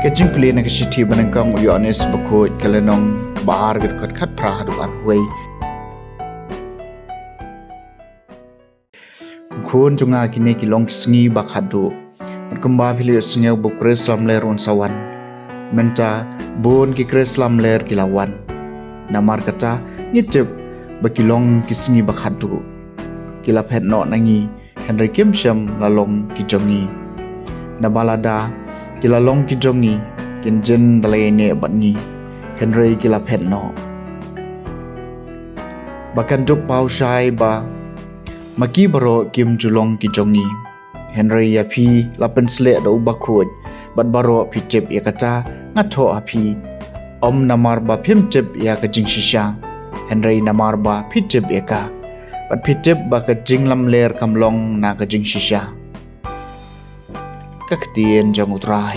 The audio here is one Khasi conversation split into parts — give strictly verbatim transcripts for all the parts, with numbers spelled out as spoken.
Ka jingpule na ka shithi ba nyngkong u Ïoannis bakhuid, ka lynnong ba ar, ka dkhot khatphra haduh arphew. Khun jong nga, kine ki long ki sngi ba khatduh. Bad kumba phi la ïohsngew ba u Khrist lamler un sa wan, mynta bun ki Khrist lamler ki la wan. Namar kata ngi tip ba ki long ki sngi ba khatduh. Ki la phet noh na ngi, hynrei kim shym la long ki jong ngi. Naba lada ki la long ki jong ngi, kin jin da la ïaineh bad ngi, hynrei ki la phet noh. Ba kan dup paw shai ba ma ki baroh kim ju long ki jong ngi. Hynrei ïa phi la pynsleh da u bakhuid, bad baroh phi tip ïa kata nga thoh ha phi. Ym namar ba phim tip ïa ka jingshisha, hynrei namar ba phi tip ïa ka, bad phi tip ba ka jinglamler kam long na ka jingshisha. Ka ktien jong u Trai.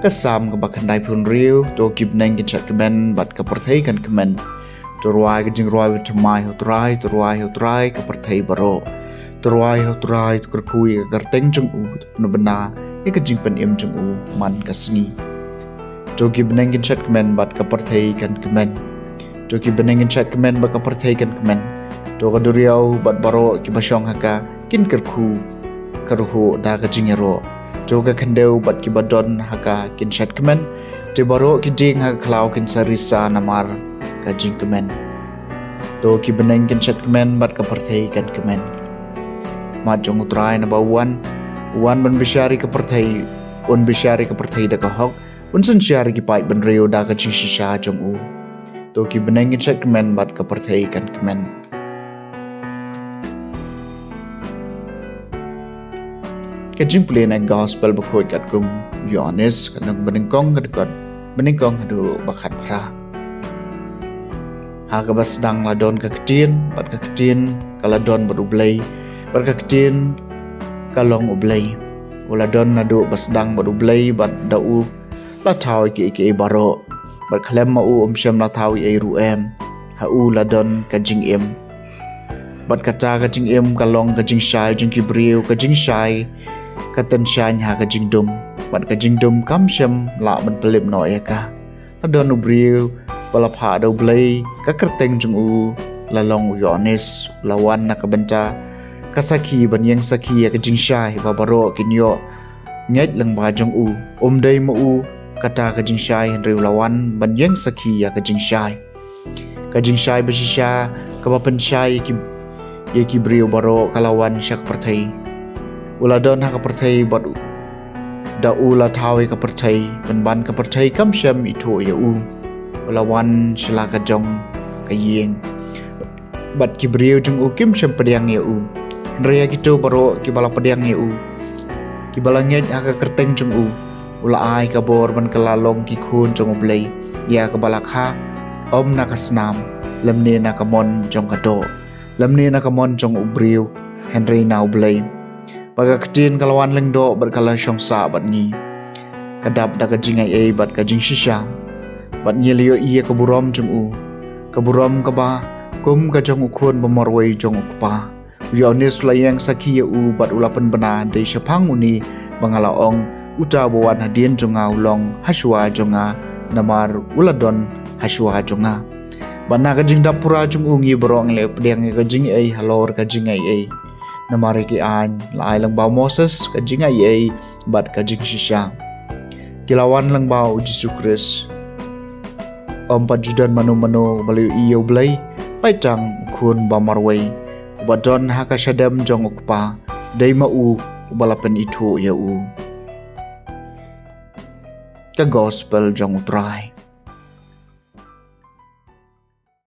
Ka Salm kaba khyndaiphew hynriew. To ki bneng kin shad kmen bad ka pyrthei kan kmen. To rwai ka jingrwai ba thymmai ha u Trai, to rwai ha u Trai ka pyrthei baroh. To rwai ha u Trai, to kyrkhu ïa ka kyrteng jong u, to pynbna ïa ka jingpynim jong u man ka sngi. To ki bneng kin shad kmen bad ka pyrthei kan kmen. To ki bneng kin shad kmen bad ka pyrthei kan kmen. To ka duriaw bad baroh kiba shong ha ka kin kyrkhu kyrhuh da ka jingïaroh. To ka khyndew bad kiba don ha ka kin shad kmen. Te baroh ki dieng ha ka khlaw kin sa risa namar ka jingkmen. To ki bneng kin shad kmen bad ka pyrthei kan kmen. Mat jong u Trai naba u wan, u wan ban bishar ïa ka pyrthei, un bishar ïa ka pyrthei da ka hok, un synshar ïa ki paid bynriew da ka jingshisha jong u. To ki bneng kin shad kmen bad ka pyrthei kan kmen. Ka jingpule na ka gospel bakhuid katkum u Ïoannis, ka lynnong banyngkong, ka dkhot banyngkong haduh ba khatphra. Ha kaba sdang la don ka ktien, bad ka ktien ka la don bad u Blei, bad ka ktien ka long u Blei. U la don naduh ba sdang bad u Blei, bad da u la thaw ïa kiei kiei baroh, bad khlem ma u ym shym la thaw ei ei ruh em. Ha u la don ka jingim, bad kata ka jingim ka long ka jingshai jong ki briew, ka jingshai ka tynshaiñ ha ka jingdum, bad ka jingdum kam shym lah ban pynlip noh ïa ka. La don u briew ba la phah da u Blei, ka kyrteng jong u la long u Ïoannis. U la wan na ka bynta ka sakhi, ban ïeng sakhi ïa ka jingshai ba baroh kin ïoh ngeit lyngba jong u. Um dei ma u kata ka jingshai, hynrei u la wan ban ïeng sakhi ïa ka jingshai. Ka jingshai ba shisha kaba pynshai ïa ki, ïa ki briew baroh ka la wan sha ka pyrthei. U la don ha ka pyrthei, bad u, da u la thaw ïa ka pyrthei, pynban ka pyrthei kam shym ithuh ïa u. U la wan sha la ka jong ka ïing, bad ki briew jong u kim shym pdiang ïa u. Hynrei ïa kito baroh kiba la pdiang ïa u, kiba la ngeit ha ka kyrteng jong u, u la ai ka bor ban kylla long ki khun jong u Blei, ïa kaba la kha ym na ka snam, lymne na ka mon jong ka doh, lymne na ka mon jong u briew, hynrei na u Blei. Bad ka ktien ka la wan lyngdoh bad ka la shong sah bad ngi. Ka dap da ka jingaiei bad ka jingshisha, bad ngi la ïohi ïa ka burom jong u, ka burom kaba kum ka jong u khun ba marwei jong u kpa. U Ïoannis u la ïeng sakhi ïa u bad u la pynbna, dei shaphang une ba nga la ong, uta uba wan hadien jong nga u long hashuwa jong nga, namar u la don hashuwa jong nga. Bad na ka jingdap pura jong u ngi baroh ngi la pdiang ïa ka jingaiei halor ka jingaiei. Namar ïa ki aiñ la ai lyngba u Moses, ka jingaiei bad ka jingshisha, ki la wan lyngba u Jisu Khrist. Ym pat ju don mano mano ba la ïohi ïa u Blei, la ïa tang u khun ba marwei, uba don ha ka shadem jong u kpa, dei ma u uba la pynithuh ïa u. Ka gospel jong u Trai.